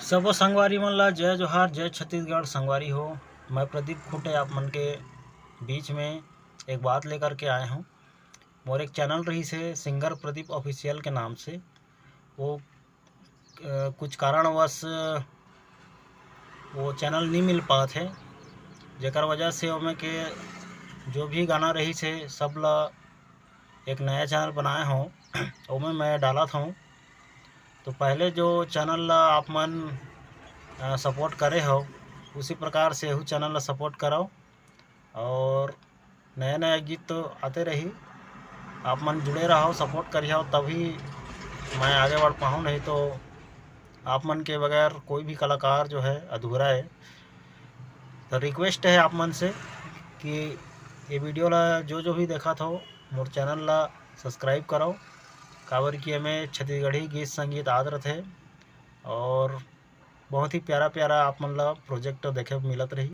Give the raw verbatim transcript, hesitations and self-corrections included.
सबो संगवारी मन ला जय जोहार, जय छत्तीसगढ़। संगवारी हो, मैं प्रदीप खूंटे आप मन के बीच में एक बात लेकर के आए हूँ। मोर एक चैनल रहिस हे सिंगर प्रदीप ऑफिशियल के नाम से, वो अ, कुछ कारणवश वो चैनल नहीं मिल पात हे, जेकर वजह से ओमे के जो भी गाना रहिस हे सब ला एक नया चैनल बनाए हों, ओमे मैं डालत हूँ। तो पहले जो चैनल ला आप मन सपोर्ट करे हो, उसी प्रकार से एहू चैनल ला सपोर्ट करो। और नया नया गीत तो आते रही, आप मन जुड़े रहो, सपोर्ट करिहो, तभी मैं आगे बढ़ पाऊँ, नहीं तो आप मन के बगैर कोई भी कलाकार जो है अधूरा है। तो रिक्वेस्ट है आप मन से कि ये वीडियो ला जो जो भी देखत हो, मोर चैनल ला सब्सक्राइब करो, काबर कि एमे छत्तीसगढ़ी गीत संगीत आत रथे और बहुत ही प्यारा प्यारा आप मन ला प्रोजेक्ट देखे मिलत रही।